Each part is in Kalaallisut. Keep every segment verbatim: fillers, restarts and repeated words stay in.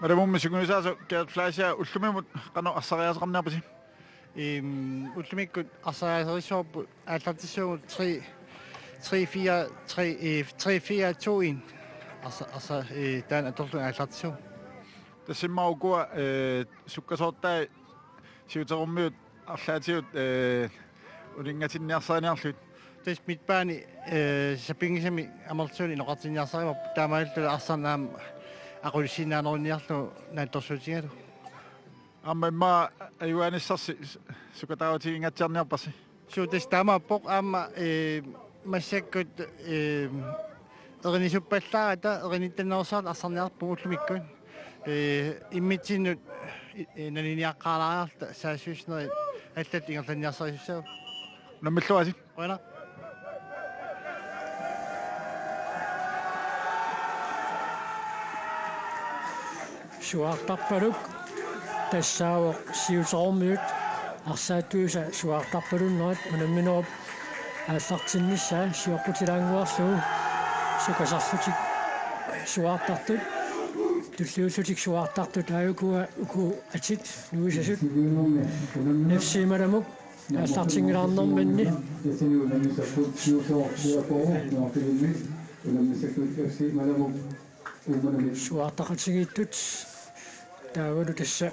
Malamummi sungiusaasoq Gert Fleischer, ullumimut qanoq arsariaaseqarniarpisi? Ehm, ullumikkut arsariaaserissuarput aallartissuugut tre, tre fire, tre, eh, tre fire to en. Arsa-, arsa-, eh, taanna atorlugu aallartissuugut. Tassa immaqa ukua, eh, sukkasoortai siuterummiut arlaatigut, eh, uninngatinniarsariniarlugit. Tassa midtbane, eh, sapinngisamik amerlasuunik inoqartinniarsarivarput, taamaalilluta arsarneq aamma aqulissinnaanerunniarlugu naatsorsuutigalugu. Aamma immaqa ajugaanissarsi sukataavatiginngatsiarniarparsi? Suu, tassa taamaappoq aamma, eh, massakkut, eh, erinitsuppallaarata, erinitsinnerussagutta arsarniarpugut ullumikkut. Eh, immitsinnut, eh, naniniaqqaalaariarluta saassussinerit allatut ingerlanniarsarisussaavagut. Unammilluarisi. Qujanaq. Suaartarpaluk tassaavoq siuterummiut arsaattuisa suaartarpalunnerat unamminerup aallartinnissaa sioqqutilaannguarlugu sukasarlutik suaartartut, tulliullutik suaartartut, aajukua uku atit nuisasut F C Malamuk aallartinngilaarnerminni suaartaqatigiittut taavalu tassa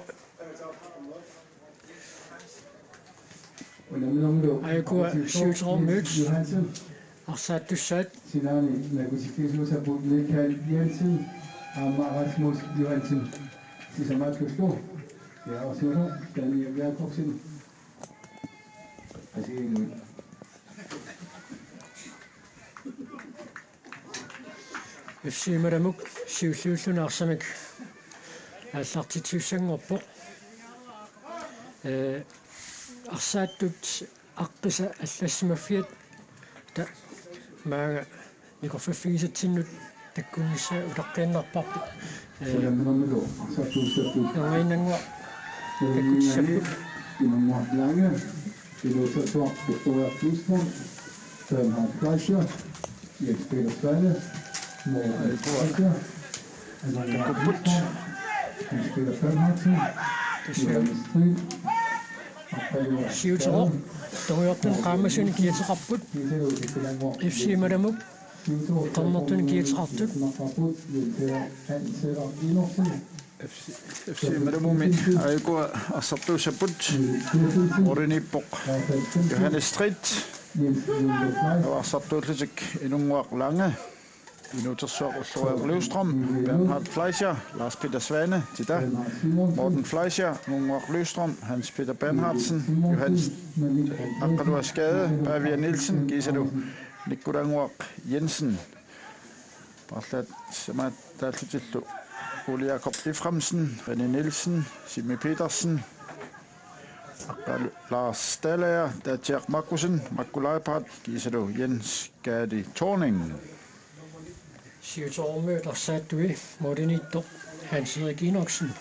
aajukua siuterummiut arsaattussaat. Sinaani nakutikkiisuusapput Michael Jensen aamma Rasmus Johansen. Sisamaattullu. Ja, og så Daniel Jakobsen. Asiin. F C Malamuk siulliulluni arsamik aallartitsisussanngorpoq. Eh, arsaattut aqqisa allassimaffiata maanga nikorfaffigisatsinnut takkunnissaa utaqqiinnarparput. Eh, Sulammernulu arsartuussapput. Erniinnannguaq takkutissapput. Inunguaq Lange, iluusersuaq Victoria Knudsen, Bernhard Fleischer, Jens Peter Svane, Morten Fleischer, Anna Knudsen, Hans Peter Bernhardsen, Johannes Strid, Siuterooq tungujortumik qaammasuni kiateqarput. F C Malamuk qernertunik kiateqartut. F C Malamummi aajukua arsartuussapput. Mooriniippoq Johannes Strid. Arsartuullutik Inunnguaq Lange, Inuutersuaq Ulloriaq Løvstrøm, Bernhard Fleischer, Lars Peter Svane, Tita, Morten Fleischer, Inunnguaq Løvstrøm, Hans Peter Bernhardsen, Johannes Aqqaluaq Skade, Pavia Nielsen, kiisalu Nikkulaannguaq Jensen. Paarlaat samaat taallutillu Ole Jakob Efraimsen, René Nielsen, Simmi Petersen, Aqqalu Lars Dalager, Taatsiaq Markussen, Makku Leipold, kiisalu Jens Kaadi Thorning. Siuterummiut arsaattui mooriniittoq Hans Erik Enoksen.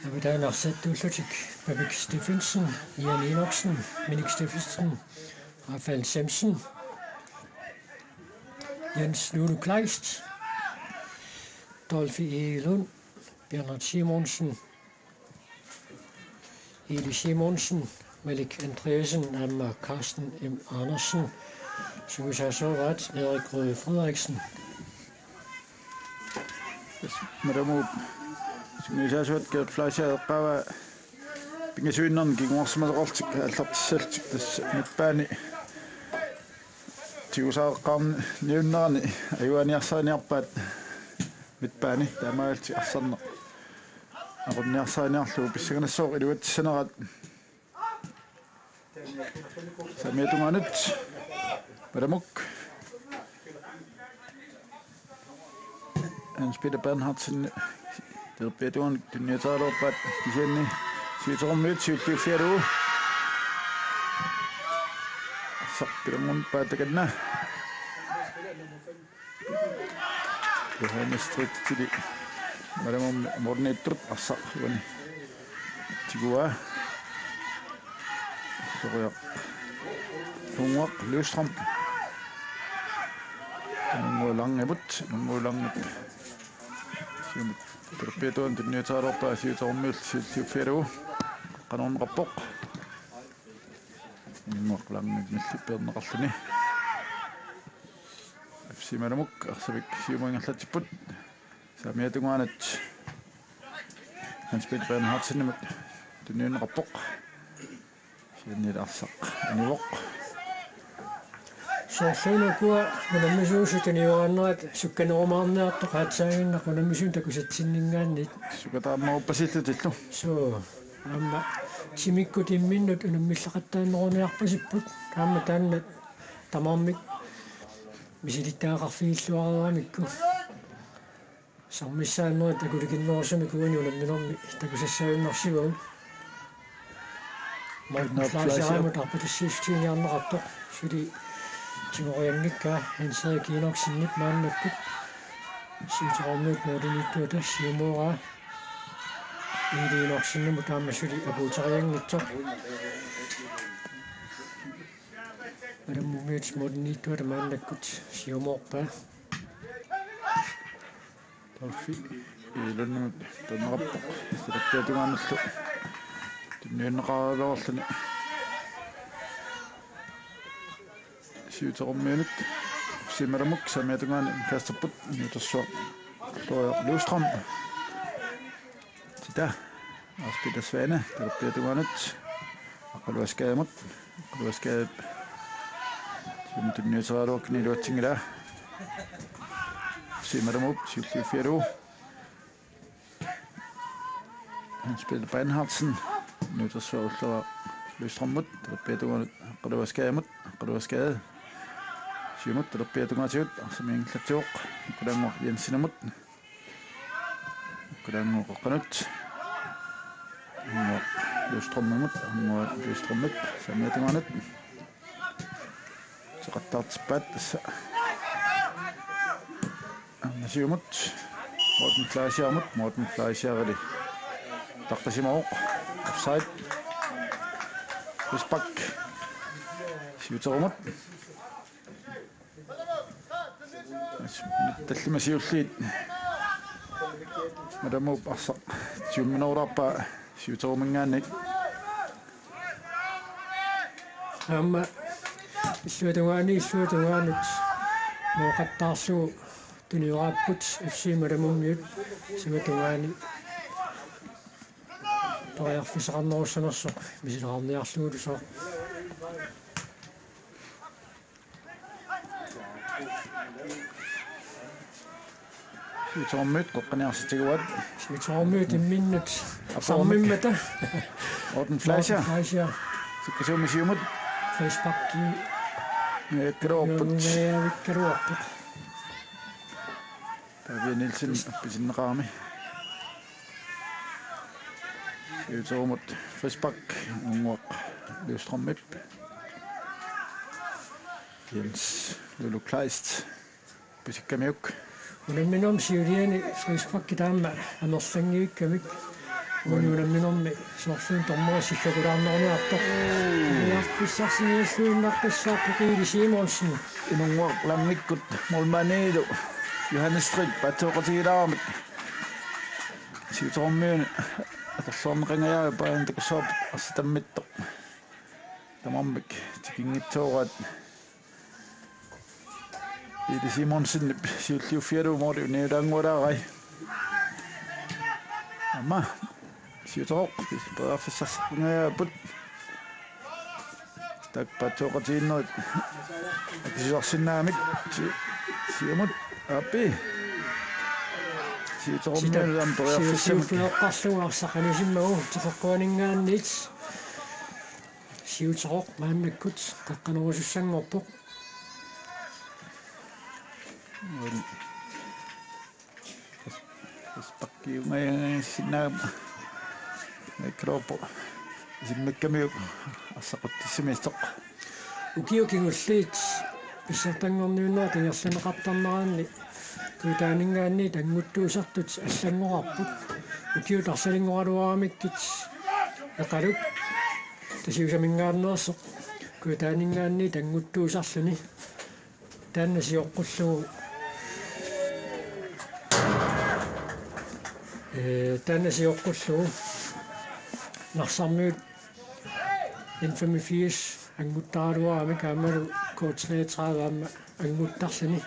Avataani arsartuullutik Pavik Steffensen, Ian Enoksen, Minik Steffensen, Rafael Semsen, Jens Lulu Kleist, Dolphy E. Lund, Bernhard Simonsen, Eli Simonsen, Malik Andreasen aamma Carsten M. Andersen. Sungiusaasoraat Erik Røde Frederiksen. Malamut sungiusaasuat Gert Fleischer eqqaavaa pingasuinnarnik kinguarsimasoqarlutik aallartissallutik, tassa midtbane tigusaaqqaarniunnerani ajugaaniarsariniarpaat midtbane, taamaalillutik arsarneq aqunniarsariniarlugu pissanganassaaq iluatsissanerat. Saamiata tungaanut Malamuk. Hans Peter Bernhardsen, Terpiatuan tunniuteqalerpaat kisianni siuterummiut siulliuffigalugu. Sappilangun paatakanna. Johannes Stridtili Malamummi mooriniittoq arsaq uani tiguaa. Toriaq Inunnguaq Løvstrøm. Inunnguaq Langemut, Inunnguaq Langep. Siumut Talerpiata tungaanut tunniuteriaraluarpaa siuterummiullu siulliuffigalugu. Qanoorneqarpoq. Immaqa langi millippiorneqarluni. F C Malamuk arsamik siumut ingerlatsipput. Saamiata tungaanut Hans Peter Bernhardsenimut tunniunneqarpoq. Siannilaarsoq anivoq. Soorluuna ukua unammisuusut tunioraannerat sukkanerumaarniartoq aatsaaginnaq unammisuunik takusatsinninngaanniit. Sukataammaruppasillutullu. Suu. Aamma timikkut imminnut unammilleqattaarneruniarpasipput. Aamma taanna tamarmik misilittagaqarfigilluareeramikku. Sarmissaannerit takulikinnerusumik uani unamminermi takusassagunarsivagut. Morten Fleischer. Fleischer-imut arpatassiissutigineqartoq suli tigorianngikkaa Hans Erik Enoksenip maannakkut. Siuterummiut målimiittuata siumooraa. Eli Enoksenimut aamma suli apuuterianngitsoq. Malamummiut målimiittuata maannakkut siumoorpaa. Taffi Ilunut tunneqarpoq. Talerpiata tungaanullu tunniunneqaraluarluni. Siuterummiunut F C Malamuk saamiata tungaanut indkasterput. Nuutersuaq Ulluariaq Løvstrøm. Tita. Aspita Svane, talerpiata tungaanut. Aqqaluaq Skademut. Aqqaluaq Skade. Siumut tunniuteriaraluarluni iluatsinngilaa. F C Malamuk siulliuffigalugu. Hans Peter Bernhardsen. Nuutersuaq Ulluariaq Løvstrømut. Talerpiata tungaanut. Aqqaluaq Skademut. Aqqaluaq Skade. Siumut talerpiata tungaatigut. Arsamik ingerlatsivoq. Nikolai Jensenimut. Kulaannguuq qaqqanut. Annguaq Løvstrømimut, Annguaq Løvstrømip saamiata tungaanut. Uteqattaartippaat tassa. Aamma siumut. Morten Fleischermut, Morten Fleischerili. Taqqisimavoq. Offside. Frispark. Siuterumut. Tallimat siulliit. Malamuup arsaq tigumminerulaarpaa siuteruminngaanniit. Aamma illuatungaani illuatungaanut nooqattaarlugu tunioraapput F C Malamummiut siuatungaani periarfissaqarnerussanersoq misileqarniarlugulu sooq. Siuterummiut qeqqaniarsartiguaat. Siuterummiut imminnut apuumik. Sammimmata. Morten Fleischer. Morten Fleischer. Sukkasuumik siumut. Frisparki. Najakkaluarput. Najakkaluarput. Pavia Nielsen pisinneqarami. Siuterumut frispark Annguaq Løvstrømip. Jens Lulu Kleist. Pisikkamiuk. Unamminermi siuliani frisparki taama amerlanngivikkamik. Uani unamminermi soorluuna dommerit siggakulaarneruniartoq. Periarfissarsiorluinnaqqissaarpoq Eli Simonsen. Inunnguaq Langikkut målmandilu Johannes Strid paatsooqatigilaarami. Siuterummiuni atorluarneqangajappaani takussavarput arsaq tammittoq. Tamarmik tikinngitsooraat. Eli Simonsenip siulliuffigalugu måli uniulaanngualaarai. Aamma siuteroq periarfissarsiorneqangajappoq. Taakku paatsooqatigiinnerit akisussarsinnaamik si-, siumut aappi. Siuterummiunut aamma periarfissamik. Siuterummiunut arsaq anisimmagu teqeqquaninngaanniit. Siuteroq maannakkut qeqqanorusussanngorpoq. Uani. Frisparkiungajassinnaa. Najakkaluarpoq. Isimmikkamiuk arsaq qutsissamisoq. Ukiut kingulliit pissartanngorniunnerat ingerlanneqartarneranni Kujataaninngaanniit annguttuusartut allanngorarput. Ukiut arsalinngoralugit Eqaluk Tasiusaminngaanneersoq Kujataaninngaanniit annguttuusarluni. Taanna sioqqullugu Ee, taanna sioqqullugu Narsarmiut N femogfirs anguttaraluaramik aammalu K treogtredive aamma anguttarluni.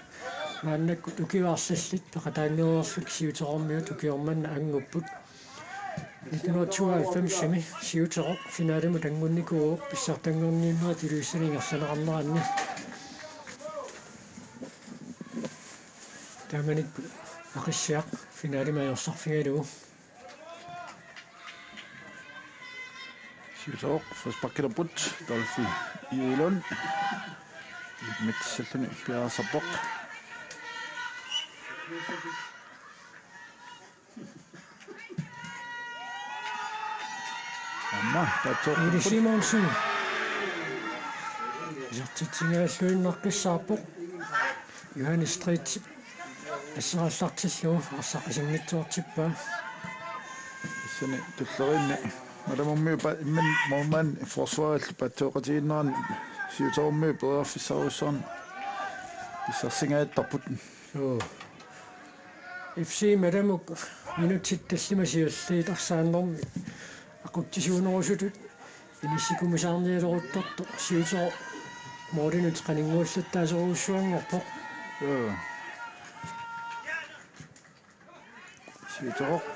Maannakkut ukiut arlallit peqataanngikkaluarlugit Siuteqarmiut ukioq manna angupput. Nitten hundrede tooghalvfems-imi Siuteqoq finalimut angunnikuuvoq pissartanngorniunnerit Ilulissani ingerlanneqarneranni. Taamanikkut Aqissiaq finalimi ajorsarfigalugu. Siuteqoq frisparkilerput Dolphy Iulun. Midtfeltimi piareersarpoq. Aamma Paatsoorput. Erik Simonsen. Isertitsiniarluinnaqqissaarpoq. Johannes Stridtip asserallartillugu arsaq asanngitsoortippaa. Tassani tulleriinni Malamummiut pa-, imminut målmandi forsvarillu paatsooqatigiinnerani Siuteqarmiut periarfissarujussuarnik pissarsingajattarput. Joo. F C Malamuk minutsit tallimat siulliit arsaannermi aqutsisuunerusutut inissikumisaarnialeruttortoq Siuteqoq målinut qaninnguullattaasorujussuanngorpoq. Joo. Siuteqoq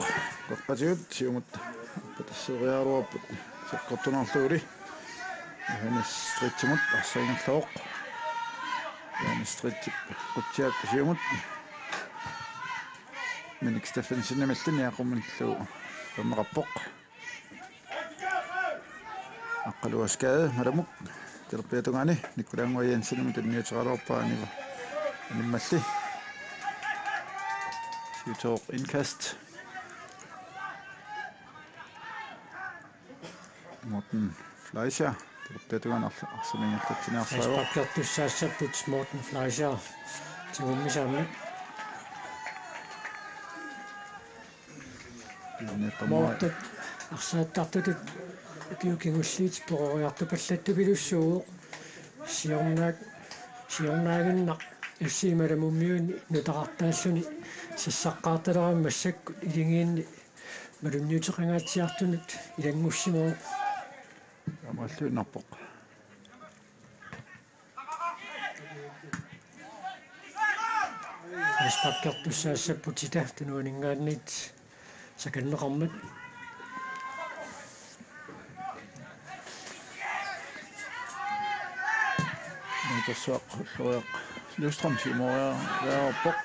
peqqatigut siumut appatasseeriaraluarput sakkortunerlugulu. Johannes Stridtimut arsaq ingerlavoq. Johannes Stridtip qutsiapput siumut. Minik Steffensenimillu Niaqumillu atorneqarpoq. Aqqaluaq Skade Malamuk talerpiata tungaani Nikolaj Jensenimut tunniuteqaraluarpaa aniva animmalli. Siuteqoq indkast. Morten Fleischer talerpiata tungaani arsa-, arsamik ingerlatsiniarsaavoq. Frisparkertussaassapput Morten Fleischer. Tigummisaami. Morten arsaattartutut ukiut kingulliit peroriartupallattupilussuuvoq. Siornaak-, siornaaginnaq F C Malamummiuni nutaqqartaalluni sassaqqaartalerami massakkut iligiinni malunniuteqangaatsiartunut ilanngussimavoq. Aamma alluinnarpoq. Frisparkertussaassapput Ita tunuaninngaanniit sakanneqarmat. Nuutersuaq Ulloriaq Løvstrøm siumoriarpoq.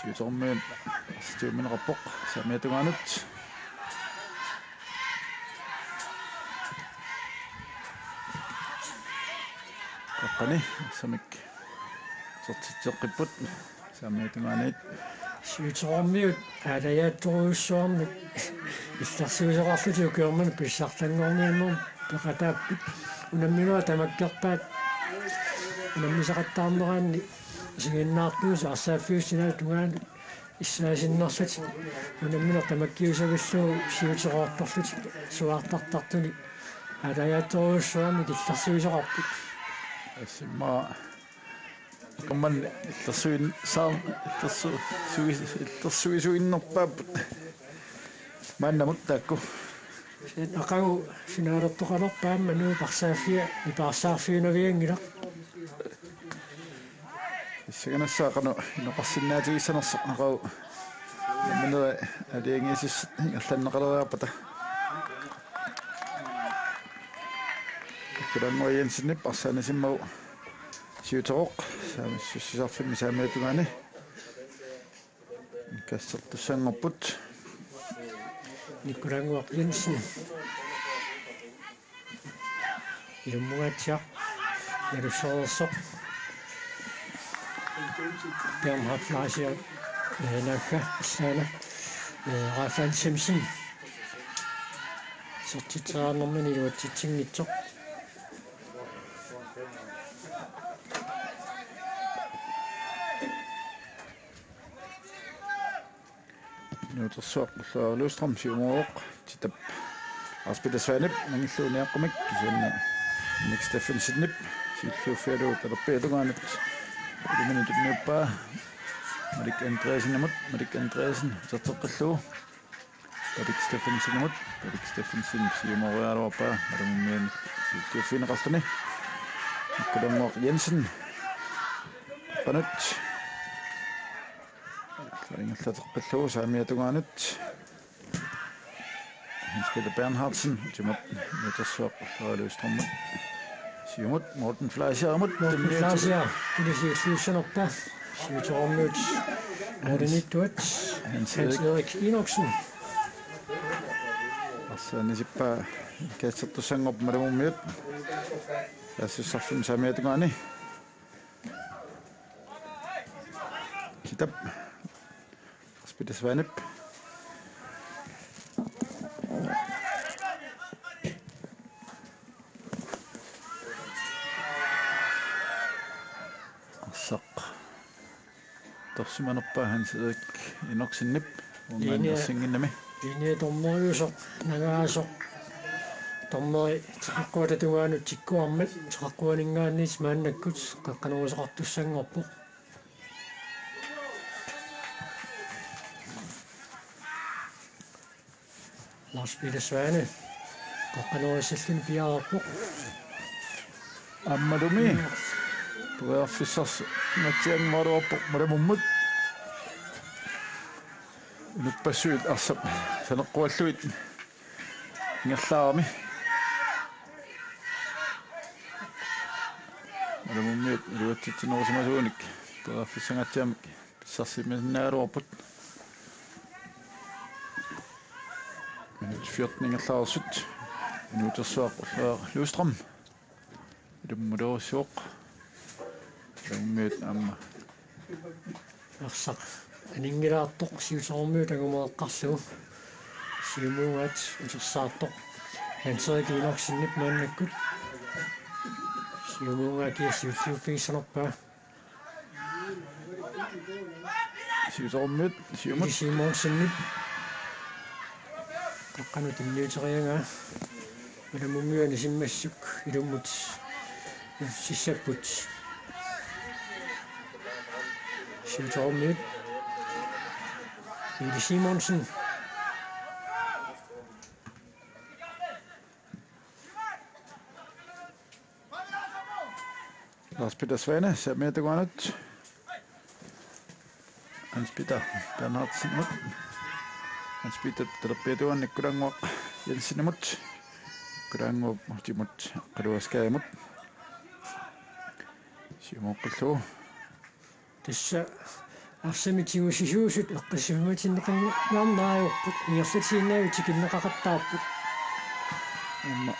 Siuteqarmiut arsaq tigummineqarpoq saamiata tungaanut. Qaqqani, arsamik isertitseqqipput, saamiata tungaaniit. Siuteqarmiut aalajaattorujussuarmik illersuisoqarlutik ukioq manna pissartanngorniunnermi peqataapput. Unamminerat tamakkerpaat unammisaqattaarneranni isiginnaartuusoq arsaaffiup sinaata tungaanut issaasinnerlutik unammineq tamakkiusavillugu Siuteqartorlutik suaartartartunik aalajaattorujussuarmik illersuisoqarput. Assimma kamman illersuin-, saam-, illersu-, suis-, illersuisuinnerpaapput. Maannamut taakku. Aqagu finalertoqalerpaamma nuup arsaaffia nipaarsaarfiunavianngilaq. Pissanganassaaq qanoq inoqarsinnaatigissanersoq aqagu. Nammineq aalajangiisissat ingerlanneqaleriarpata. Nikolaj Jensenip arsaanisimmagu Siuteqoq saamissutissarfimmi saamiata tungaani. Kassertussanngorput. Nikolannguaq Jensen. Ilummukatsiaq. Nalussoreersoq. Bernhard Fleischer. Ee, naagga, allaana. Ee, Rafael Simpson. Isertitseriarnermini iluatsitsinngitsoq. Nuutersuaq Ulloriaq Løvstrøm siumooq Titap Lars Peter Svanep nangillugu Niaqqumik kisianni Nick Steffensenip siulliuffigalugu talerpiata tungaanut iluminut tunniuppaa. Malik Andreassenimut, Malik Andreassen uterteqqillugu Patrick Steffensenimut, Patrick Steffensen siumoriaraluarpaa, Malumummiunut siuttuuffigineqarluni. Nikolai Jensen. Qanut. Ingerlateqqillugu saamiata tungaanut. Hans Peter Bernhardsen, utimut, Nutersuaq, Løvstrømimut. Siumut, Morten Fleischermut, Morten Fleischer, Tulisiussanerpa, siuterormiut, Morten Ittuat, Hans Erik Enoksen. Arsaanisippaa, kaatsertussanngorpoq Malumummiut. Saassussarfimmi saamiata tungaani. Kitap. Hans Peter Svanep. Arsaq. Torsimanerpaa Hans Erik Enoksenip. Linje. Uungaannersinnginnami. Linje dommeriusoq, nangaasoq. Dommeri teqaqquata tungaanut tikkuarmat, teqaqquaninngaanniit maannakkut, qaqqanerusoqartussanngorpoq. Lars Peter Svane, qaqqanerussalluni piareerpoq. Aammalumi. Periarfissarsiorfigigatsiarpoq Malummut. Inuppassuit arsap saneqquallugit ingerlaarami. Malumummiut iluatsitsinerusimasuunik periarfissangaatsiamik pissarsisinnaagaluarput. Minut fjorten ingerlareersut. Nutersuaq Ulluaq Løvstrøm. Ilummut utersuaq. Malumummiut aamma. Arsaq aninngilaartoq siuterormiut angumereqqarlugu. Siumuugaat utersaartoq. Hans Erik Enoksenip maannakkut. Siumuugaat kia siulliuffigissanerpaa. Siuterormiut, siumut. Ili Simonsenip. Qaqqanut tunniuteriaraa. Malumummiut anisimmassuk ilummut. Sissapput. Siuterormiut. Ili Simonsen. Lars Peter Svane, saamiata tungaanut. Hans Peter Bernhardsenimut. Hans Peter talerpiata tungaanut Nikolai Jensenimut. Nikolai utimut Aqqaluaq Skadimut. Siumooqqillugu. Tassa arsamik tigusisuusut eqqissisimatinneqanngikkaluarput ingerlatiinnavik tikinneqaqattaarput. Aamma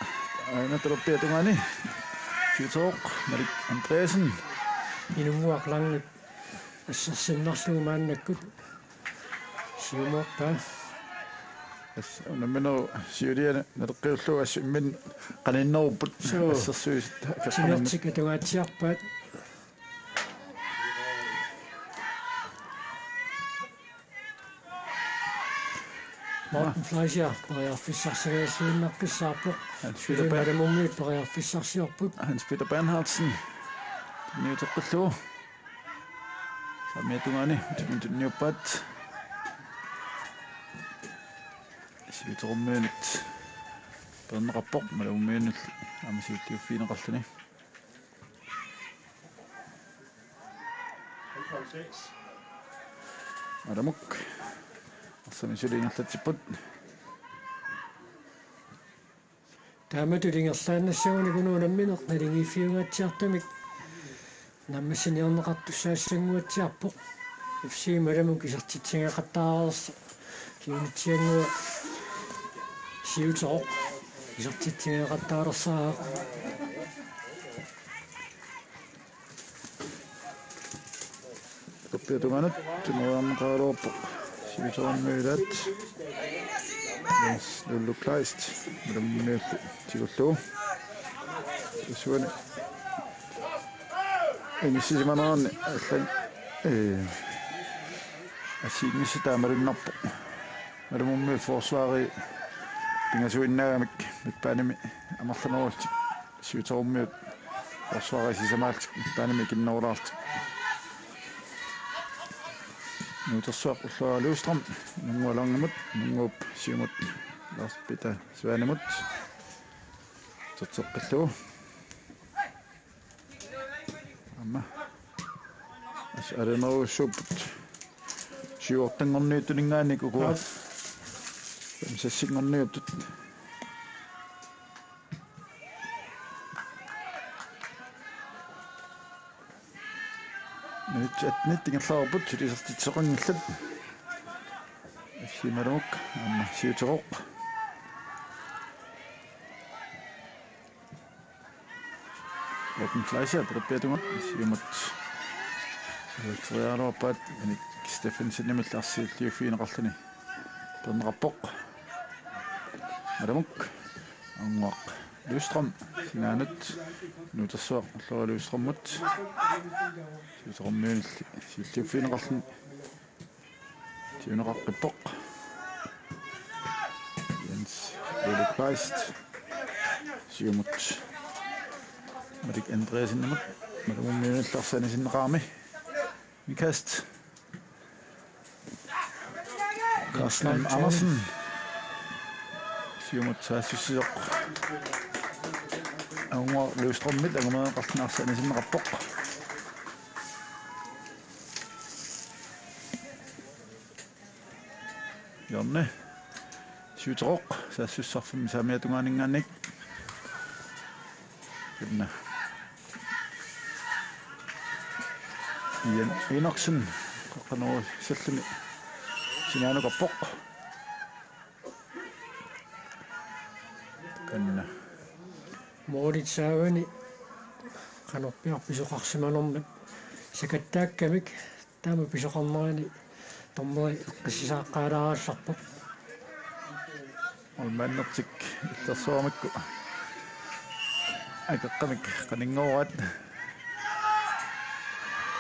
aana talerpiata tungaani siuterooq Malik Andreassen. Inunnguaq Lange assersinnarlugu maannakkut siumoorpaa. Tassa unamminerup siuliani naleqqiullugu assut imminnut qaninnerupput. Suu. Assersuisut akerpanermik. Timertik atugaatsiarpaat. Morten Fleischer, periarfissarsiorsuinnaqqissaarpoq. Hans Peter Bern- Malumummiut periarfissarsiorput. Hans Peter Bernhardsen. Tunniuteqqillugu. Saamiata tungaani, utimut tunniuppaat. Siuterormiunut. Peerneqarpoq, Malumummiunut. Aamma siulliuffigineqarluni. Alamuk. Arsamik suli ingerlatsipput. Taamatut ingerlaannassagunik unammininnut naligiiffiungaatsiartumik naammassiniarneqartussaassanguatsiarpoq. F C Malamuk isertitsigeqattaareersoq. Kiunitsiannguaq siuterooq isertitsigeqattaalersaaq. Talerpiata tungaanut tumoriarneqaraluarpoq. Siuterormiut ilaat. Jens Lullu Kleist. Malumummiut tigullugu. Tassuuna. Inissisimanerani allan. Ee. Assigiinngissutaa malunnarpoq. Malumummiut forsvari pingasuinnaagamik midtbanemi amerlanerullutik. Siuterormiut forsvari sisamaallutik midtbanemi ikinnerulaarlutik. Nuutersuaq Ulloriaq Løvstrøm, Inunnguaq Langimut, Inunnguup siumut Lars Peter Svanemut. Terteqqillugu. Aamma. As arenerussuupput. Syv-ottenngorniuttuninngaanniit ukua. Aap. Fem-seksinngorniuttut. Minutsit attenit ingerlareerput, sulisartitsisoqanngillat. F C Malumuk, aamma siuteroq. Morten Fleischer, peqippiatunga, siumut. Uatseriaraluarpaat, Minik Steffensenimit arsaq siulliuffigineqarluni. Peerneqarpoq. Malumuk. Inunnguaq Løvstrøm, sinaanut, Nuutersuaq Ulloriaq Løvstrømut. Siuterummiunilli siulliuffigineqarluni. Siuneqaqqippoq. Jens Lille Kleist. Siumut. Malik Andreassenimut. Malumummiunilli arsaq anisinneqarami. Indkast. Carsten M. Andersen. Siumut saassussisoq. Inunnguaq Løvstrømit angumerineqarluni arsaq anisinneqarpoq. Hjørne. Siuteroq. Saassussisarfimmi saamiata tungaaninngaanniit. Pinna. Ian Enoksen, qaqqanerusalluni sinaanukappoq. Kanna. Moorit saavani qanorpiaq pisoqarsimanermat sakattaakkamik. Taama pisoqarnerani dommeri eqqissisaaqqaalaarallarpoq. Målmandertik illersuarmikku. Akeqqamik qaninngooraat.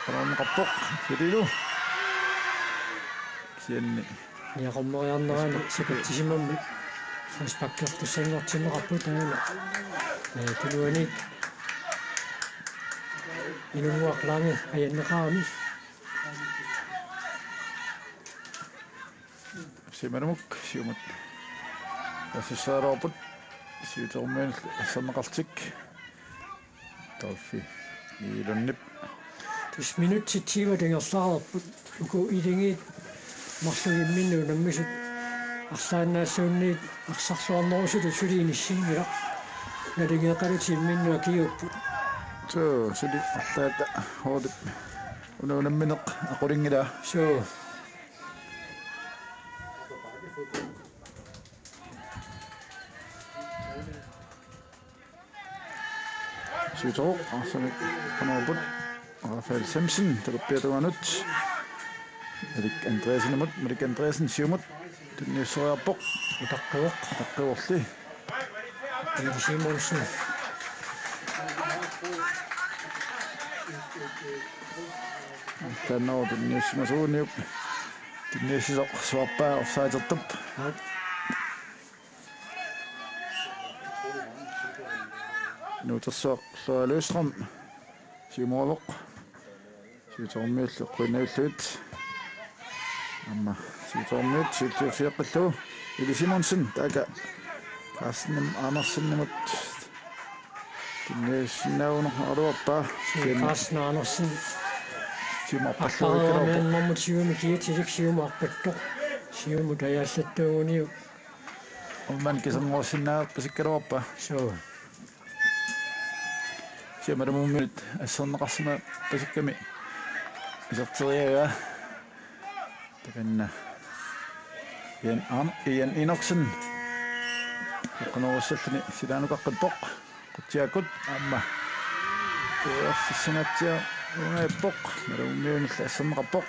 Qanorneqarpoq, sulilu. Kisianni. Niaqorneriarnerani sakatsisimammat. Frisparkertussanngortinneqarpoq taanna. Ee, tunuaniit. Inunnguaq Lange ajanneqarami. Simanamuk, siumut. Saassussisaraluarput, siuterummiunilli asserneqarlutik. Torfi Ilunip. Tassa minutsit tyve ingerlareerput. Uku iligiit marluk imminnut unammisut arlaannaassuunniit arsarluarnerusutut suli inissinngilaq. Naligeeqalutik imminnut akiuupput. Suu, suli arlaata hoodip una unammineq aqulinngilaa. Suu. Siuteroq, arsamik qanorput. Rafael Semsen, peqippiatungaanut. Malik Andreassenimut, Malik Andreassen siumut. Tunniusseriarpoq. Utaqqivoq. Utaqqivorli. Peter Simonsen. Taanna tunniussimasuuniup. Tunniussisoq suarpaa offsidertup. Aap. Nuutersuaq Løvstrøm. Siumooq. Siuterummiullu quinnavillugit. Aamma siuterummiut siulliuffigeqqillugu. Eli Simonsen, taakku Carsten Andersenimut. Tunniussinnaagunarluarpaa. Carsten Andersen. Siumut arpalluarpaa. Arpalluarpaa. Nummer syv-mi kiitilik siumut arpattoq. Siumut ajaallattuuguniuk. Umman kiserngorsinnaapasikkaluarpaa. Suu. Siamaramummiut asserneqarsimapasikkami iserteriagaa. Takanna. Ian An-, Ian Enoksen. Qanorusalluni silaanukaqqippoq. Qutsiakkut aamma. Uersissingatsiaq ungaippoq. Maramummiunilli asserneqarpoq.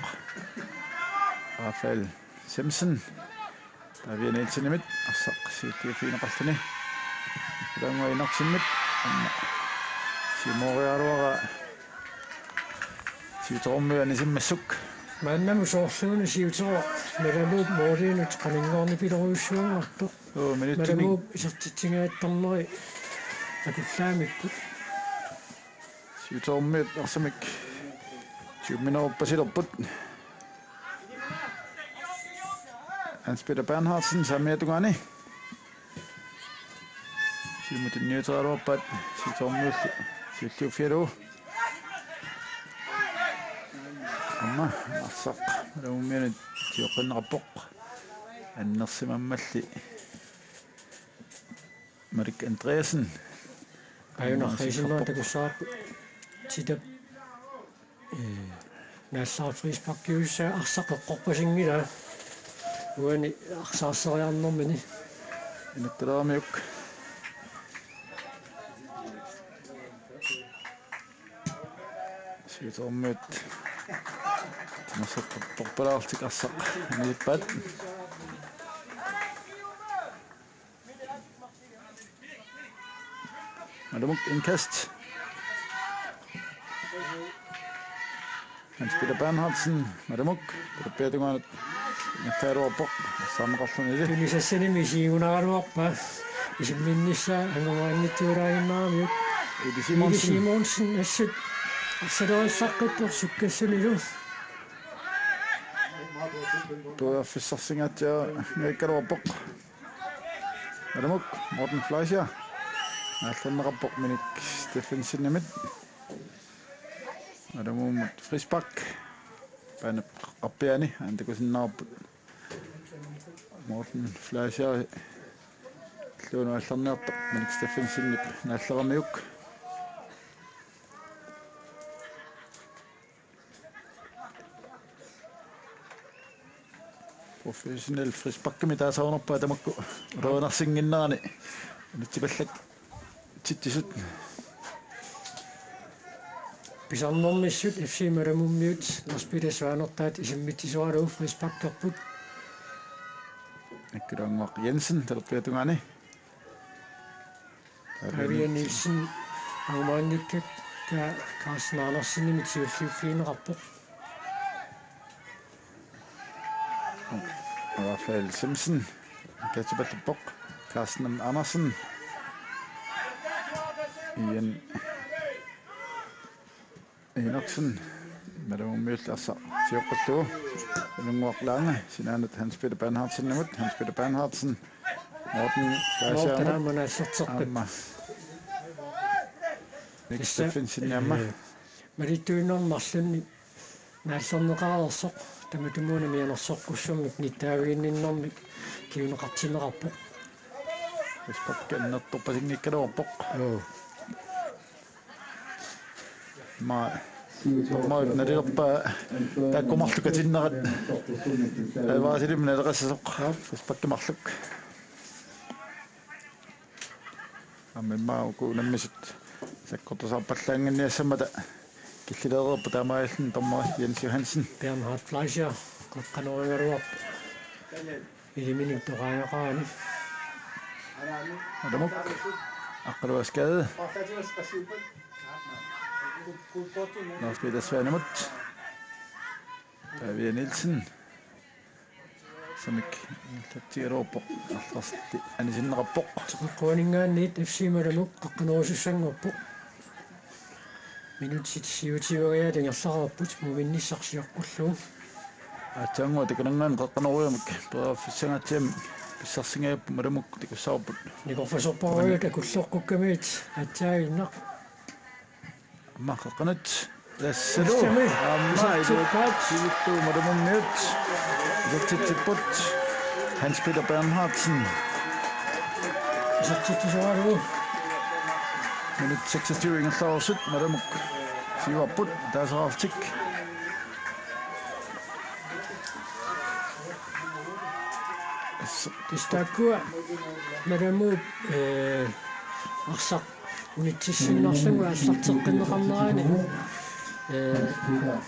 Rafael Semsen. Pavia Nielsenimit arsaq siulliuffigineqarluni. Ilannguaq Enoksenip aamma. Siumooriaraluaraa. Siuterummiut anisimmassuk. Maannamut soorluuna siuteroq Malamuup mooliinut qaninngoornipilorujussuanngortoq. Uu, minutsinni. Malamuup isertitsigaattarneri akullaammipput. Siuterummiut arsamik siummineruppasilerput. Hans Peter Bernhardsen saamiata tungaani. Siumut tunniuteriaraluarpaat siutoormiullu siulliuffigalugu. Aamma arsaq Malamummiunut sioqqinneqarpoq. Annersimammalli Malik Andreasen. Ajunarfriisinnera takussavarput. Titap. Ee, naallerfriisparkiussa arsaq eqqorpasinngilaa. Uani arsaarseriarnermini. Inattuleramiuk. Siutoormiut. Timersortorpalaartik arsaq. Anippat. Malamuk indkast. Hans Peter Bernhardsen, Malamuk, talerpiata tungaanut. Inattulerpoq, saamaqarluni. Tunisassanimi isigigunaraluarpaa. Isimminnissaa angumaanngitsuulaaginnaramiuk. Uli Simonsen. Uli Simonsen, assut. Arsalerisaqqippoq sukkassunilu. Periarfissarsingatsiaq ingerikkaluarpoq. Malamuk, Morten Fleischer. Naallerneqarpoq Minik Steffensenimit. Malamummiut frispark. Paanap qaqqappiani, aana takusinnaavarput. Morten Fleischer. Illuunut aallarniartoq, Minik Steffensenip naalleramiuk. Professionel frisparkimik taasarunarpaa tamakku. Utoqqarsinnginnerani. Nutsipallak titsisut. Pisarnermissut F C Malamummiut Lars Peter Svanertaat isimmitsisoralugu frisparkerput. Akkiluannguaq Jensen, talerpiata tungaani. Pavia Nielsen, angumaanngikkatta Carsten Andersenimit siulliuffigineqarpoq. Rafael Simpson, katsipallappoq. Carsten Andersen. Ian Enoksen, Malamummiullu arsaq sioqqullugu. Ununnguaq Lange, sinaanut Hans Peter Bernhardsenimut, Hans Peter Bernhardsen, Morten Fleischer. Morten aamma naallerteqqippoq. Aamma. Nick Tassa, Steffensen aamma. Eh, malittuinnarmik marlunnik naallerneqareersoq, tamatumuuna mianersoqqussummik nittaaviginninnermik kinguneqartinneqarpoq. Frispark annertoorpasinngikkaluarpoq. Joo. Ma, ma nalilerpaa taakku marluk katinnerat. Advarselimmik naleqassasoq. Frisparki marluk. Aamma immaqa uku unammisut sakkortusaarpallaannginniassammata killilereerput taamaalilluni dommeri Jens Johansen. Bernhard Fleischer, qeqqanorigaluarpoq. Iliminik toqaajaqaani. Malamuk, Aqqaluaq Skade. Lars Peter Svanemut. Pavia Nielsen. Samik ingerlatsigaluarpoq, arlaati anisinneqarpoq. Teqeqquaninngaanniit F C Malamuk qeqqanorisussanngorpoq. Minutsit syvogtyve-aajaat ingerlareerput, muminnissaq sioqqullugu. Aatsaannguaq takananngaanniit qeqqanoriarmik periarfissangaatsiamik pissarsingajapput, Malamuk takussavarput. Nikorfasorpaaluit akulloqqukkamiit aatsaaginnaq. Aamma qeqqanut. Tassalu. Tassami. Aamma iluat. Isertippaat. Sivittu Malamummiut. Isertitsipput. Hans Peter Bernhardsen. Isertitsisoralugu. Minut seksogtyve ingerlareersut Malamuk siuarput. Taaseraarlutik. Tassa taakkua Malamut, eh, arsaq unitsissinnarlugu aallarteqqinneqarnerani, eh,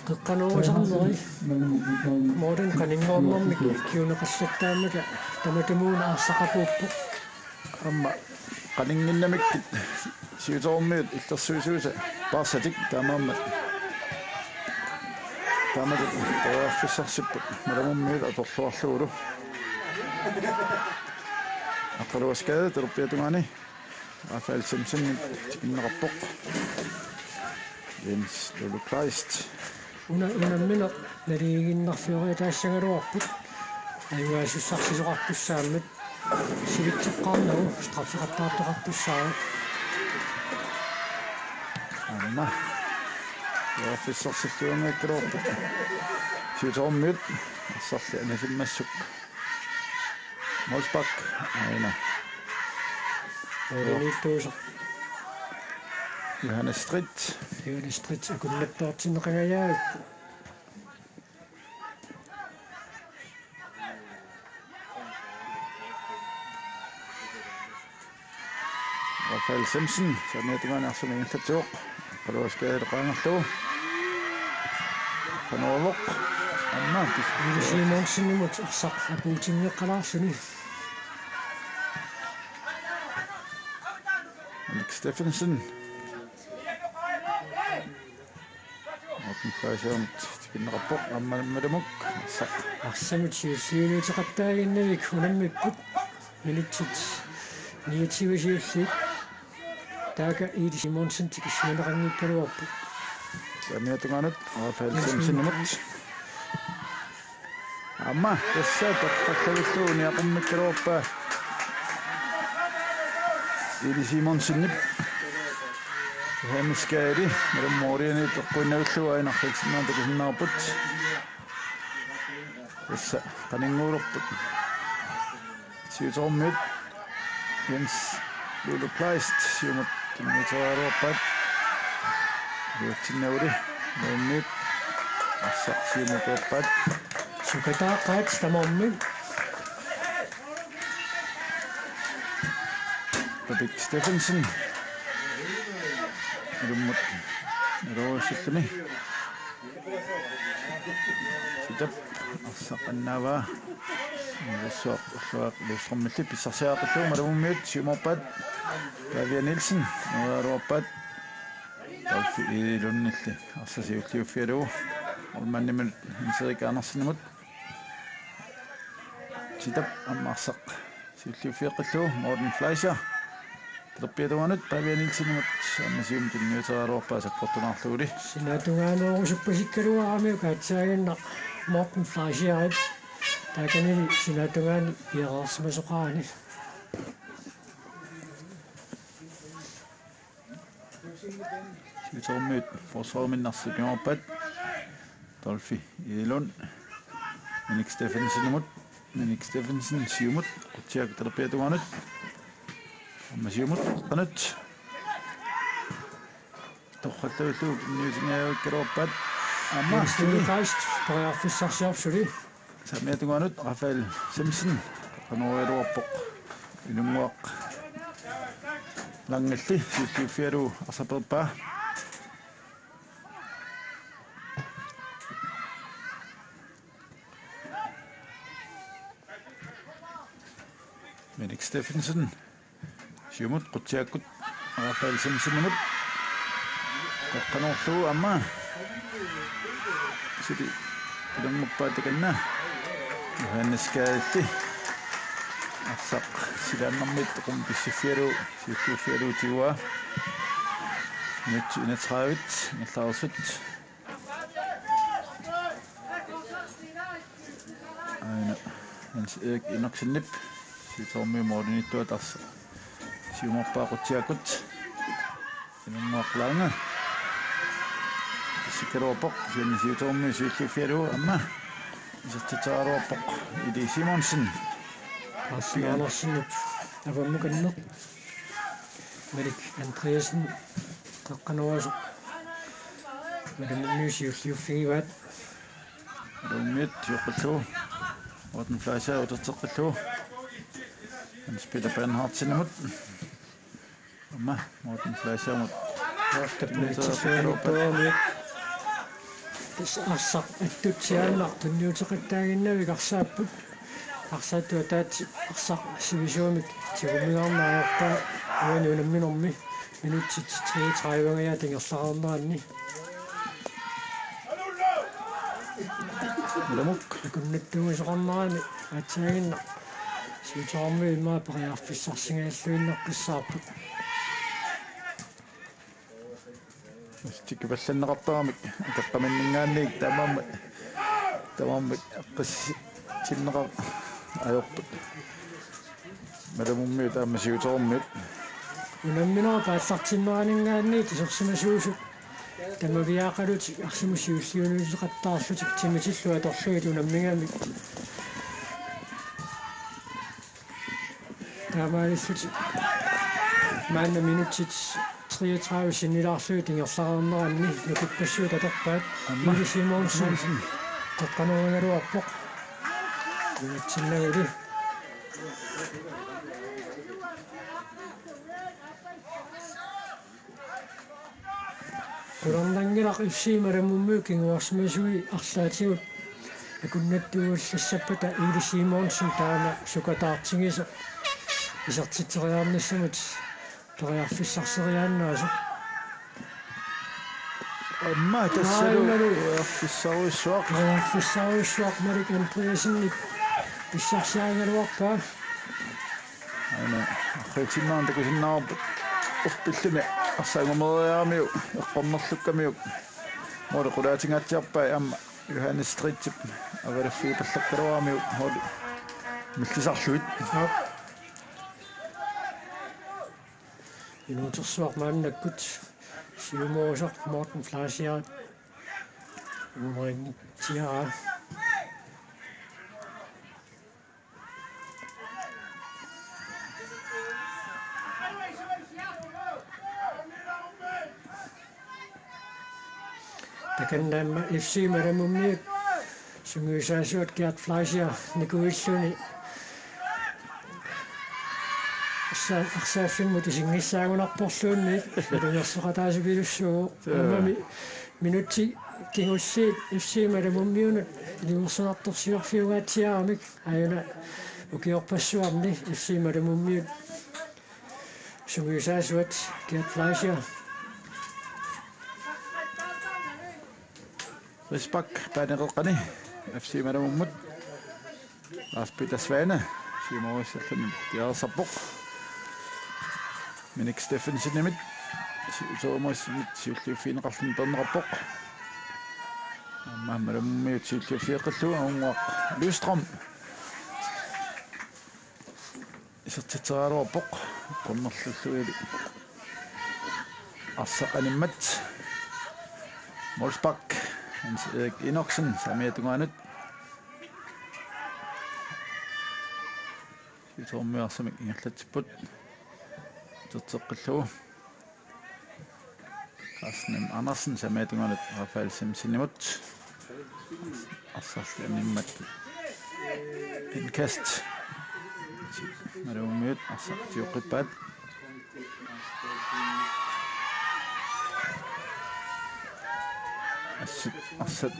qeqqanorisarneri Morten qaninngoornermik kinguneqallattaammata tamatumuuna arsaqapuuppoq. Aamma qaninnginnamikkit siutoormiut illersuisuisa paarsatik taamaammat. Taamatut periarfissarsipput Malamummiut atorluarlugulu. Aqqaluaq Skade talerpiata tungaani. Rafael Simpson tikinneqarpoq. Jens Lulu Kleist. Una, unammineq naligiinnarfioriataassagaluarput. Ajugaasussarsisoqartussaammat sivitseqqaarnagu straffeqattaartoqartussaavoq. Aamma. Periarfissarsilluanngikkaluarpoq. Siutermiut. Arsarli anasimmassuk. Mosbak. Aina. Mooriniittuusoq. Johannes Strit. Johannes Strit akunnattoortinneqangajaavippoq. Rafael Simpson, saamiata tungaani arsaq ingerlatsivoq. Qaluaskaalu qaangerlugu. Qanoq. Aamma. Julius Simonsenimut arsaq apuutinngeqqalaarsuni. Alex Steffensen. Morten Fleischer tikinneqarpoq aamma Malamut. Arsaq. Arsamut siulliuteqattaaginnavik unammipput. Minutsit niogtyve siulliit. Taakku Iidi Simonsen tikissinneqanngikkaluarpoq. Saamiata tungaanut Rafael Simpsonimut. Aamma, tassa toqqallavillugu uniaqummikkaluarpaa. Iidi Simonsenip. Johannes Gade, Malamut mooriani toqqinnarlugu aana arfineq-marlunnik takusinnaavarput. Tassa qaninguulerput. Siutermiut. Jens Lulu Kleist, siumut tunniuteriaraluarpaat. Luutsinnauli, Malamut. Arsaq siumut uperpaat. Sukataaqaat tamarmik. Patrick Steffensen. Ilummut. Iluussilluni. Sitap. Arsaq annaavaa. Ilussuaq ulluaq Lysstrømilli pissarsiaqarlugu Malamut siumoorpaat. Pavia Nielsen. Nuaraluarpaat. Taufi Iilunilli. Arsaq siulliuffigalugu. Målmandimut Hans Erik Andersenimut. Sitap aamma arsaq siulliuffioqqillugu Morten Fleischer. Talerpiata tungaanut Pavia Nielsenimut aamma siumut tunniuteriaraluarpaa sakkortunaarluguli. Sinaata tungaaneerusuppasikkaluaramiuk aatsaaginnaq Morten Fleischerit. Taakanilu sinaata tungaani piareersimasoqarani. Siutermiut forsvariminnut arsaq siumoorpaat. Tolfi Iilun. Minik Steffensenimut. Minik Steffensen siumut. Qutsiakkut talerpiata tungaanut. Aamma siumut. Qanut. Toqqallavillugu tunniutingajavikkaluarpaat. Aamma Jens Lulu Kleist, periarfissarsiorpoq suli. Saamiata tungaanut Rafael Simpson. Qanoq iliorpoq. Inunnguaq Langilli siulliuffigalugu arsaq peerpaa. Minik Steffensen. Siumut Qutsiakkut Rafael Simpsonimut. Toqqaannarlugu aamma. Suli ilunnguppaat takanna. Johannes Kaadetti. Arsaq silaannarmiit qummi pissiffigalugu, siulliuffigalugu tiguaa. Minutsit enogtredive, ingerlareersut. Aana Hans Erik Enoksenip siutermiut målimiittuat arsaq siumoorpaa Qutsiakkut. Inunnguaq Lange. Sikkeruuppoq, siunni siutermiut siulliuffigalugu aamma. Isertitseriaraluarpoq Eli Simonsen. Arsaq Andersenip avammukanneq. Malik Andreasen, qeqqanoorasoq. Malamut siulliuffigivaat. Malamut sioqqullugu. Morten Fleischer uterteqqillugu. Hans Peter Bernhardsenimut. Aamma Morten Fleischerimut. Aamma tassa arsaq attutsiaannaq tunniuteqattaaginnavik arsaapput. Arsaattut ataatsip arsaq sivisuumik tigummigaarneq ajorpaa uani unamminermi minutsit treogtredive-nngajat ingerlareerneranni. Malamut. Akunnattuusoqarnerani aatsaaginnaq siutermiut immaqa periarfissarsingajalluinnaqqissaarput. Tikipallanneqartaramik, akeqqaminninngaanniit tamarmik, tamarmik eqqissinneqar-, ajorput. Malamummiut aamma Siutormiut. Unamminerup aallartinneraninngaanniit isersimasuusut tamaviaaqalutik arsamut siulliunuuteqattaarlutik timitillu atorlugit unammigamik. Taamaalillutik maanna minutsit treogtredive sinnilaarlugit ingerlareerneranni nukippassuit atorpaat. Aamma. Mille Simonsen. Simonsen. Qeqqanoorigaluarpoq. Imatsinnaguli. Qularnanngilaq F C Malamummiut kinguarsimasui arlaatigut akunnattuugallassappata Eli Simonsen taama sukataartigisoq isertitseriarnissamut periarfissarseriaannaasoq. Aamma tassalu. Aammalu. Periarfissarujussuaq. Periarfissarujussuaq Malik Andreassenip pissarsiarigaluarpaa. Aana, arriitsinnaarneq takusinnaavarput uppilluni arsaq angumeriaramiuk eqqornerlukkamiuk måli qulaatingaatsiarpai aamma Johannes Stridtip avalaffigipallaakkaluaramiuk måli millisarlugit. Aap. Inuutersuaq maannakkut siumoorusoq Morten Fleischer. Uumerinngitsia. Takanna aamma F C Malamummiut sungiusaasuat Gert Fleischer nikuilluni arsa-, arsaaffimmut isinngissaagunarporluunniit, iluarsoqataasipilussuuvoq. Joo. Aammami minutsit kingulliit F C Malamummiunut iluarsunartorsiorfiungaatsiaramik aajuna ukiorpassuarni F C Malamummiut sungiusaasuat Gert Fleischer. Risbak paaneqeqqani F C Malamummut. Lars Peter Svane siumoorussalluni piareersarpoq. Minik Steffensenimit si-, Siutormiut siulliuffigineqarluni peerneqarpoq. Aamma Malamummiut siulliuffigeqqillugu Aunguaq Lystrøm isertitseriaraluarpoq. Qernerlullugili arsaq animmat. Molsbak, Hans Erik Enoksen saamiata tungaanut. Siutormiut arsamik ingerlatsipput. Iserteqqillugu Carsten M. Andersen saamiata tungaanut Rafael Simpsonimut. Arsarli animmat. Indkast. Malamummiut arsaq tioqqippaat. Assut, arsaq.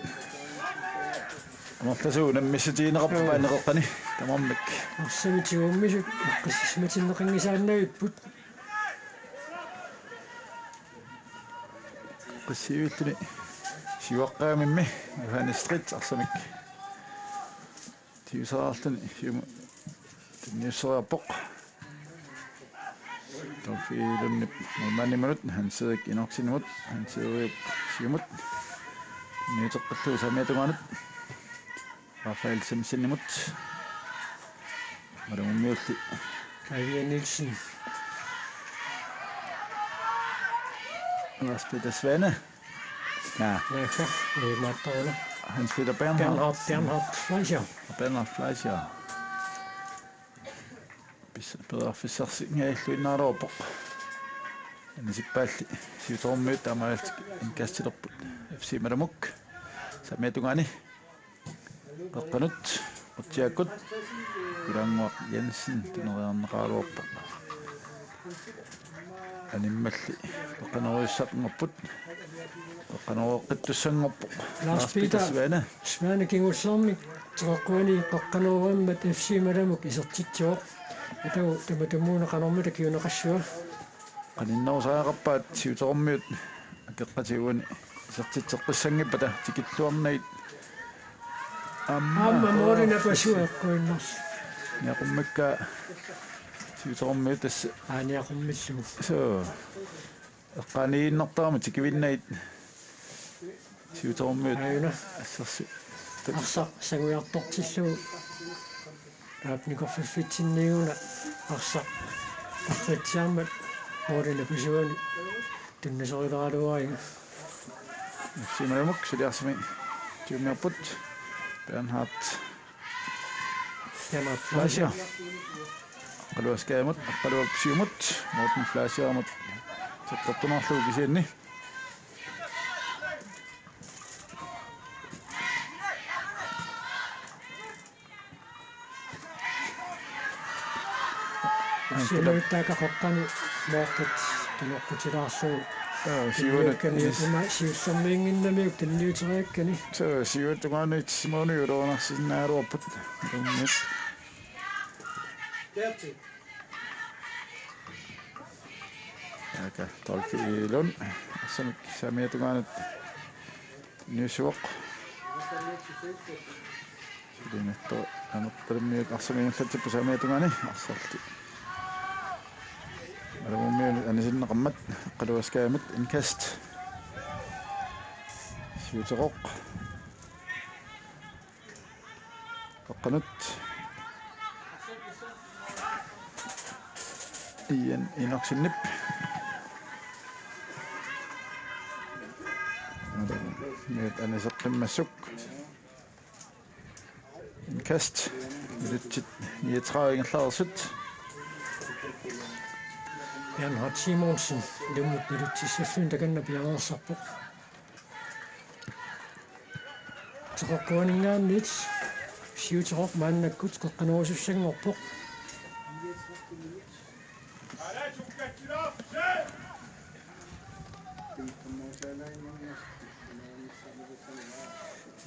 Amerlasuut unammissutigineqarput. Joo. Paaneqeqqani tamarmik. Arsamik tigummisut eqqissisimatinneqanngisaannavipput. Qissiivilluni siuaqqagamimmi Johannes Stridtip arsamik tiguseraarluni siumut tunniusseriarpoq. Torfiilunni målmandiminut Hans Erik Enoksenimut, Hans Erik siumut tunniuteqqillugu saamiata tungaanut Rafael Simpsonimut. Malamummiulli Pavia Nielsen. Lars Peter Svane. Ja. Naagga, eh, maattaruna. Hans Peter Bernhard. Bernhard, Bernhard Fleischer. Bernhard Fleischer. Pis-, periarfissarsinngilluinnarumaarpoq. Anisippaalli Siutormiut taamaalillutik indkastilerput F C Malamuk. Saamiata tungaani. Qeqqanut, Utsiakkut, Kulaannguaq Jensen tuneriarneqaraluarpoq. Animmalli qeqqanoorujussuanngorput, qeqqanooreqqittussanngorpoq. Lars Peter Svane. Svane kingullermik teqeqquani qeqqanooreermat F C Malamuk isertitsivoq. Atagu tamatumuuna qanormita kinguneqassava. Qaninnerusariaqarpaat Siutormiut akeqqatigut isertitseqqissanngippata tikilluarnagit. Aamma. Aamma måli napasua eqquinnarlugu. Niaqummikkaa Siutormiut tassa. Aa, niaqummillugu. Suu. Eqqaaniinnartarami tikivinnagit Siutormiut. Aajuna. Assersu. Arsaq sangujartortillugu. Aap, nikorfiffitsinniuna arsaq tarritsiarmat målini pisuani tunniusseriaraluaraara. Siumut suliassami siumiarput Bernhard Fleischer. Aqqaluaq Skagemut, Aqqaluaq siumut, Morten Fleischerimut. Teqqertumaarlugu kisianni. Siulittaakaqaqqani maattat tunoqqutilaarlugu. Aa, siuanut tunniukkani ima siullermiinnginnamiuk tunniuteriakkani. Suu, siuatungaaniit Simoni uloornarsinnaagaluarput. Tunniut. Aka, Dolphy Lund. Arsamik saamiata tungaanut tunniussaaq. Silinitto amertalimmiut arsamik ingerlatsipput saamiata tungaani arsarli. Malamummiunut anisinneqarmat Aqqaluaq Skagemut indkast. Siuteqoq. Qaqqanut. Ian Enoksenip. Malamummiut aniseqqimmassuk. Indkast. Minutsit niogtredive ingerlareersut. Bernhard Simonsen, ilummut minutsissalluunniit takanna piareersarpoq. Teqeqquaninngaanniit siuteqoq maannakkut qeqqanoorusussanngorpoq.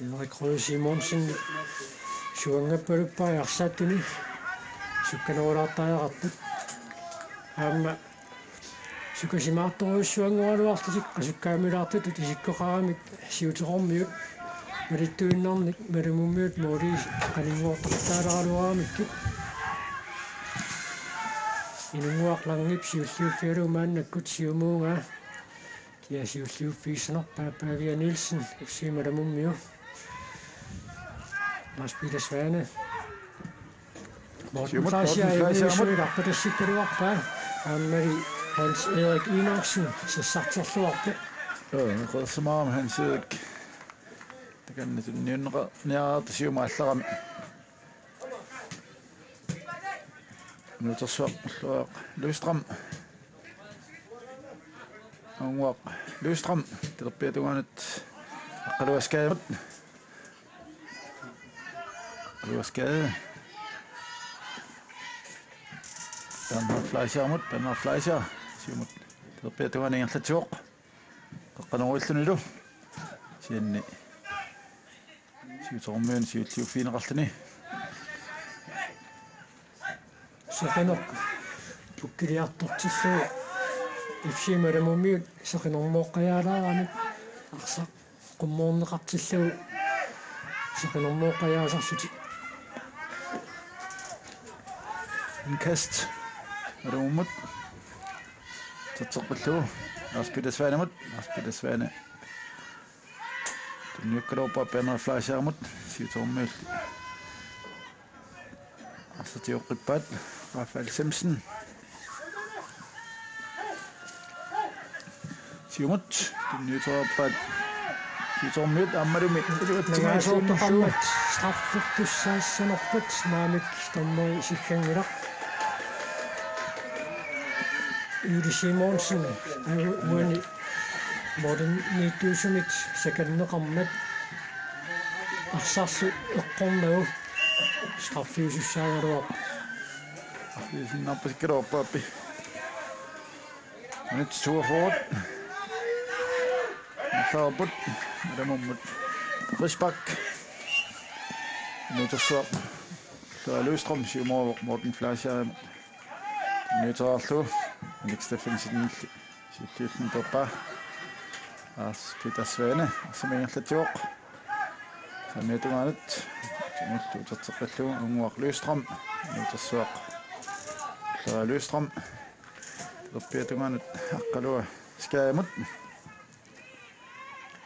Erik Røde Simonsen suangappaluppai arsaattuni sukkanerulaartariaqartut. Aamma sukasimaartorujussuanngoraluarlutik qasukkaamilaartutut isikkoqaramik siuteqarmiut malittuinnarnik Malamummiut måli qaninngortartaaleraluaramikkit. Inunnguaq Langip siulliuffigalugu maannakkut siumuugaa. Kia siulliuffigissanerpaa Pavia Nielsen, F C Malamummiu. Lars Peter Svane. Morten Siumut, Fleischer, Morten Fleischer, Siumut. Aamma Hans Erik Enoksen, sassarterluarpoq. Joo, qersumaaram Hans Erik. Takanna tunniunneqarniaraat siumut aallarami. Nuutersuaq, Ulluaq Løvstrøm. Unnguaq Løvstrøm, talerpiata tungaanut Aqqaluaq Skagemut. Aqqaluaq Skage. Bernhard Fleischerimut, Bernhard Fleischer. Siumut. Talerpiata tungaanut ingerlatsivoq. Qeqqanooruillunilu. Kisianni siuteqarmiunut siulliuffigineqarluni. Seqineq pukkiliartortillugu F C Malamummiut seqinermooqqajaalaarami arsaq qummoorneqartillugu seqinermooqqajaasarlutik. Indkast. Malamummut. Terteqqillugu. Lars Peter Svanemut. Lars Peter Svane. Tunniukkaluarpaa Bernhard Fleischerimut, siutermiulli. Arsaq tioqqippaat, Rafael Semsen. Siumut, tunniuteriarpaat. Siutermiut aammalumi iluatsingaarsuunnillugu. Nangaasoortoqarmat straffertussaassanerput maanna dommeri sikkanngilaq. Yli Simonsen, uani målimiittuusumit sakanneqarmat arsarlu eqqornagu straffiusussaagaluarpoq. Straffiusinnaarpasikkaluarpaa. Minut toogfyrre. Saarput, Malamummut. Frispark. Nuutersuaq. Ulluaq Løvstrøm siumooq Morten Fleischerimut. Nuuterarlugu Alex Steffensenilli. Siulliulluni toorpaa. Lars Peter Svane, arsamik ingerlatsivoq. Saamiata tungaanut. Siumullu uterteqqillugu Unnguaq Løvstrøm. Nuutersuaq. Ulluaq Løvstrøm. Talerpiata tungaanut Aqqaluaq Skagemut.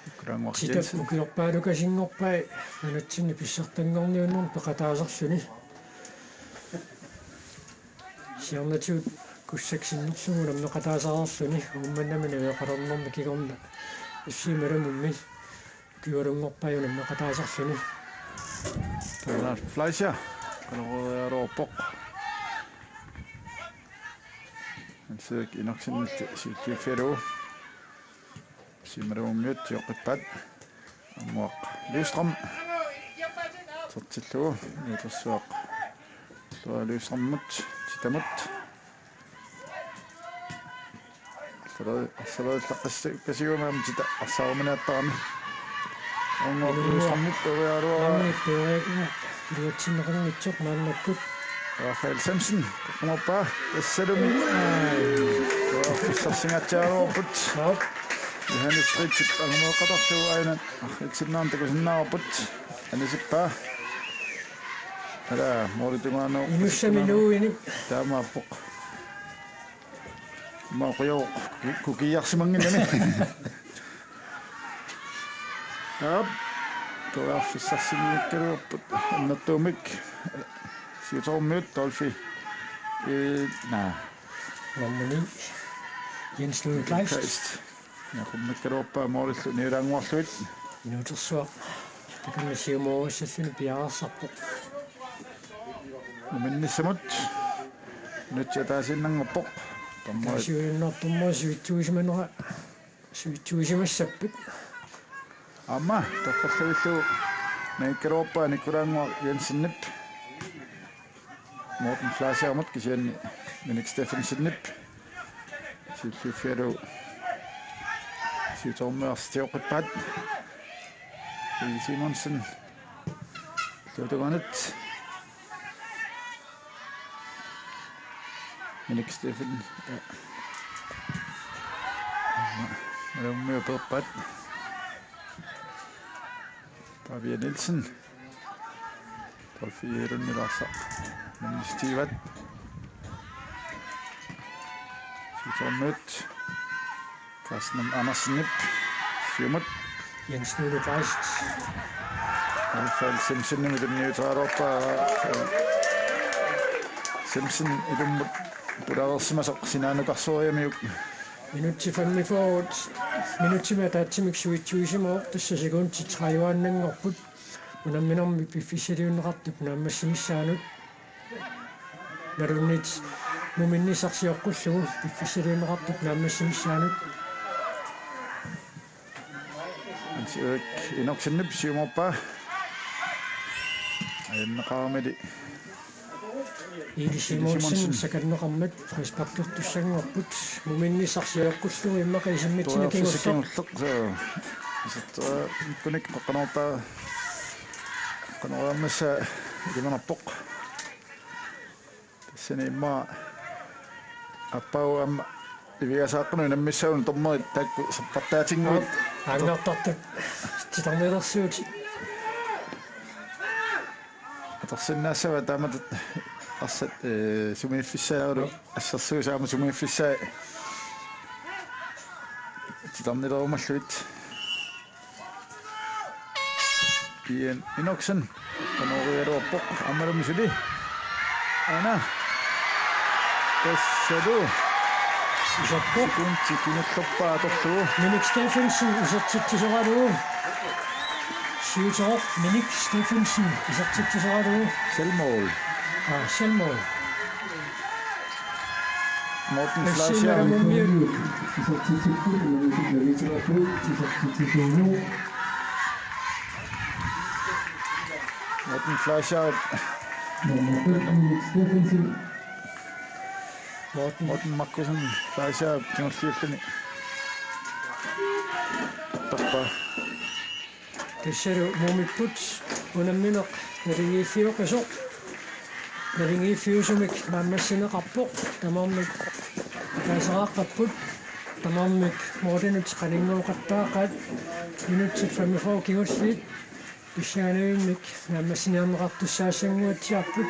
Nikolai Unnguaq Jensen. Titap ukiorpaalukasinngorpai nunatsinni pissartanngorniunnermi peqataasarluni. Siornatigut Kussaq sinnerlugu unammeqataasareerluni Uummannami naveqalernermi kingorna F C Malumummi ukiualunngorpai unammeqataasarluni. Bernhard Fleischer, qanoq iliorpoq. Hans Erik Enoksenillu siulliuffigalugu. F C Malumummiut tioqqippaat. Aamma Lystrøm. Isertillugu Niutersuaq. Tuaa Lystrømimut, Titamut. Arsalu-, arsalullaqqissi-, -qqisiugami aamma Tita arsaaruminaattarami. Aamma Ilumoorpoq. Lystrømip periaruara. Maanna periaruara. Iluatsinneqanngitsoq maannakkut. Rafael Semsen, qeqqumoorpaa, tassalumi. Aa. Tuaa, pissarsingaatsiaraluarput. Aap. Johannes Stridtip angumeeqatarlugu aajuna arriitsinnaarneq takusinnaavarput. Anisippaa. Ala, målip tungaanut. Inussami nuuini. Taamaappoq. Aamma ukiu-, ku-, kukiiarsimannginnami. Aap. Periarfissarsinngikkalaarput. Annertuumik. Siutermiut Dolphy. Ee, naa. Maanna Jens Lund Kleist. Kleist. Naqummikkaluarpaa målillu niulaannguarluit. Niutersuaq. Takanna siumoorussalluni piareersarpoq. Muminnissamut. Minutsit ataasiinnanngorpoq. Tammari. Taasiuinnartumma sivitsuusimanera. Sivitsuusimassappat. Aamma, tappallavillu. Naikkaluarpaa Nikulaannguaq Jensenip. Morten Fleischermut kisianni Minik Steffensenip. Siulliuffigalugu siutermiut arsaq tioqqippaat. Lee Simonsen. Tuutunganit. Minik Steffen. Malummiut peerpaat. Pavia Nielsen. Dolphy Lundilaarsa. Minnistiivat. Siutermiut. Carsten Andersenip. Siumut. Jens Nuno Kleist. Rafael Simpsonimut tunniuteqaluarpaa. Simpson ilummut pulareersimasoq sinaanut karsooriamiuk. Minutsit femogfyrre. Minutsimik ataatsimik sivitsuusimavoq, tassa sekundit tredive-nnanngorput. Unamminermi piffissaliunneqartup naammassinissaanut. Nalunngit muminnissaq sioqqullugu piffissaliunneqartup naammassinissaanut. Hans Erik Enoksenip siumoorpaa. Ajanneqaramili Iili Simonsen, Simonsen. Sakanneqarmat frisparkertussanngorput. Muminnissaq sioqqullugu immaqa isimmitsinik kingulleq. Tuaarfissaq kingulleq, soo. Isertera-, kunik qaqqanoortaa. Qaqqanooriarmassa ilimanarpoq. Tassani immaqa aappaagu aamma ivigaasaaqqanut unammissaanut dommerit taakku sappartaatinnguit. Aap, aangartartut titarnilersuutit. Atorsinnaassavaat taamatut arsat, ee, sumiiffissaarlu assersuusaama sumiiffissaa titarnilerumallugit. Ian Enoksen, qanoorigaluarpoq, aammalumi suli. Aana. Tassalu. Iserpoq. Sekundit kingullerpaat atorlugu. Minik Steffensen isertitsisoralugu. Siuteroq Minik Steffensen isertitsisoralugu. Selvmål. Aa, selvmål. Morten Fleischer. Isertitsisoralugu. Morten Fleischer. Morten. Morten Markussen Fleischer kingulliulluni. Tappa. Tassalu mumipput unammineq naligiiffioqisoq. Naligiiffiusumik naammassineqarpoq. Tamarmik ataaseraqqapput. Tamarmik målinut qaninngooqattaaqaat. Minutsit femogfyrre kingulliit. Pissanganavimmi naammassiniarneqartussaassannguatsiarput.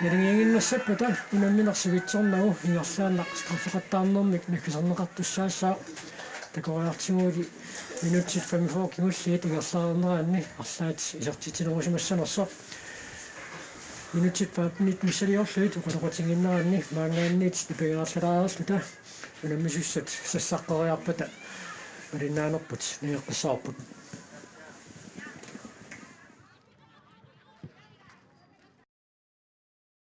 Naligiiginnassappata unammineq sivitsornagu ingerlaannaq straffeqattaarnermik naggaserneqartussaassaaq. Takoriartiguli minutsit femogfyrre kingulliit ingerlareerneranni arlaat isertitsilerusimassanersoq. Minutsit femtenit missiliorlugit oqaloqatigiinneranni maanngaanniit nipangerallalaariarluta unammisussat sassaqqeriarpata malinnaanerput nangeqqissavarput.